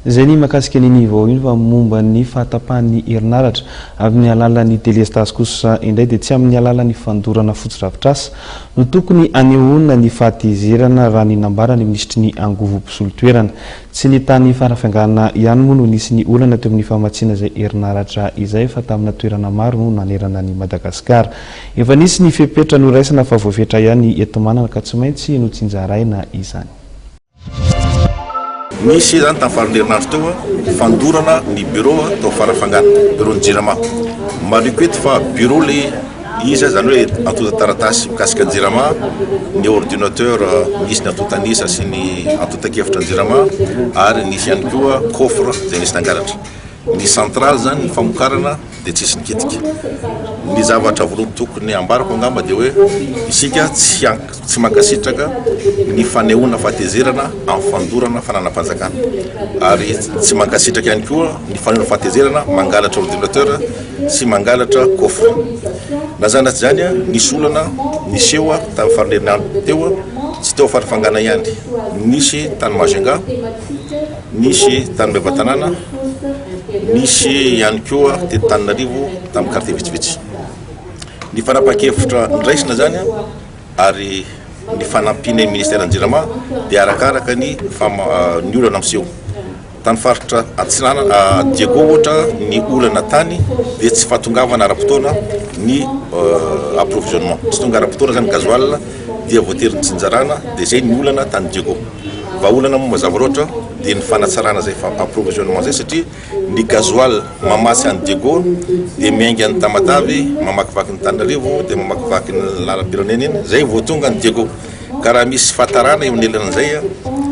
Izay ny mahakasika an'iny vaovao iny fa momba ny fahatapahan'ny herinaratra amin'ny alalan'ny delestazy kosa indray dia tsy amin'ny alalan'ny fandorana fotodrafitrasa no tokony hanehoana ny fahatezerana raha ny nambaran'ny minisitry ny angovo mpisolo toerana. Tsy ny tany Farafangana ihany moa no nisy ny olana teo amin'ny famatsiana izay herinaratra izay fa tamina toerana maro no nanerana an'i Madagasikara. Efa nisy ny fepetra noraisina fa voafetra ihany ny enti-manana ka tsy maintsy notsinjaraina izany. Nisy izany tamin'ny faran'ny herinandro teo fandorana ny bureau tao Farafangana, bureau ny Jirama. Marihiko eto fa bureau le izy, izany hoe antontan-taratasy mikasika ny Jirama, ny ordinateur misy ny antontan'isa sy ny antontan-kevitra ny Jirama ary nisy ihany koa coffre izay nisy nangalatra. Ny centrale izany, ny famokarana dia tsisy nikitika. Ny zavatra voalohany tokony ambarako angamba dia hoe isika tsy tsy mankasitraka ny fanehoana fahatezerana amin'ny fandorana fananam-panjakana ary tsy mankasitraka ihany koa ny fanehoana fahatezerana mangalatra ordinateur sy mangalatra coffre. Na izany na tsy izany, nisy olana niseho tamin'ny faran'ny herinandro teo, tsy teo Farafangana ihany, nisy tany Majunga, Nisy tany Maevatanàna, nisy ihany koa teto Tananarivo tamin'ny quartier vitsivitsy. Ny fanapahan-kevitra noraisina izany ary ny fanampian'ny ministeran'ny Jirama dia arakaraka ny ny olana miseho. Tany faritra Atsinanana, Diego ohatra ny olana tany dia tsy fahatongavana ara-potoana ny approvisionnement. Tsy tonga ara-potoana izany gasoil dia voatery nitsinjarana dia izay ny olana tany Diego. Vahaolana moa mazava loatra dia ny fanatsarana izay approvisionnement izay satria ny gasoil mamatsy an'i Diego dia miainga any Tamatave mamakivaky ny Antananarivo dia mamakivaky ny lalam-pirenena iny izay vao tonga any Diego ka raha misy fahatarana eo anelan'izay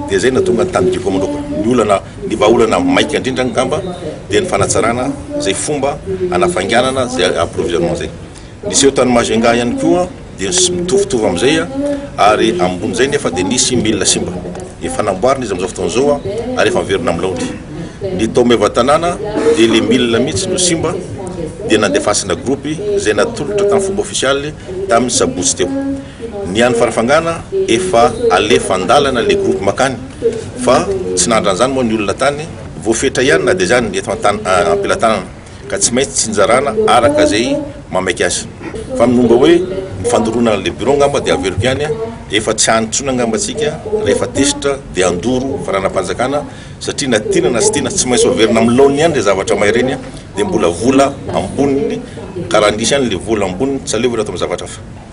dia izay no tonga any tany Diego manokana. Ny olana ny vahaolana maika indrindra angamba dia ny fanatsarana izay fomba hanafainganana izay approvisionnement izay. Niseho tany Majunga ihany koa dia mitovitovy amin'izay ary ambonin'izay nefa dia nisy milina simba. Efa namboarina izy amin'izao fotoana izao ary efa miverina amin'ny laoniny. Ny tao Maevatanàna dia ilay milina mihitsy no simba dia nandefasana groupe izay natolotra tamin'ny fomba ofisialy tamin'ny sabotsy teo. Ny any Farafangana efa alefa an-dalana ilay groupe makany fa tsy nandran'izany moa ny olona tany. Voafetra ihany na dia izany ny eto am-pelatanana. ka tsy maintsy tsinjarana araka izay mamaika azy. Fa ny momba hoe ny fandoroana an'ilay bureau angamba dia averiko ihany, efa tsy any intsony angamba tsika rehefa tezitra dia handoro fananam-panjakana satria na tiana na tsy tiana tsy maintsy ho averina amin'ny laoniny ihany ilay zavatra may ireny dia mbola vola amboniny ka raha nisy ihany ilay vola amboniny tsy aleo ve natao amin'ny zavatra hafa.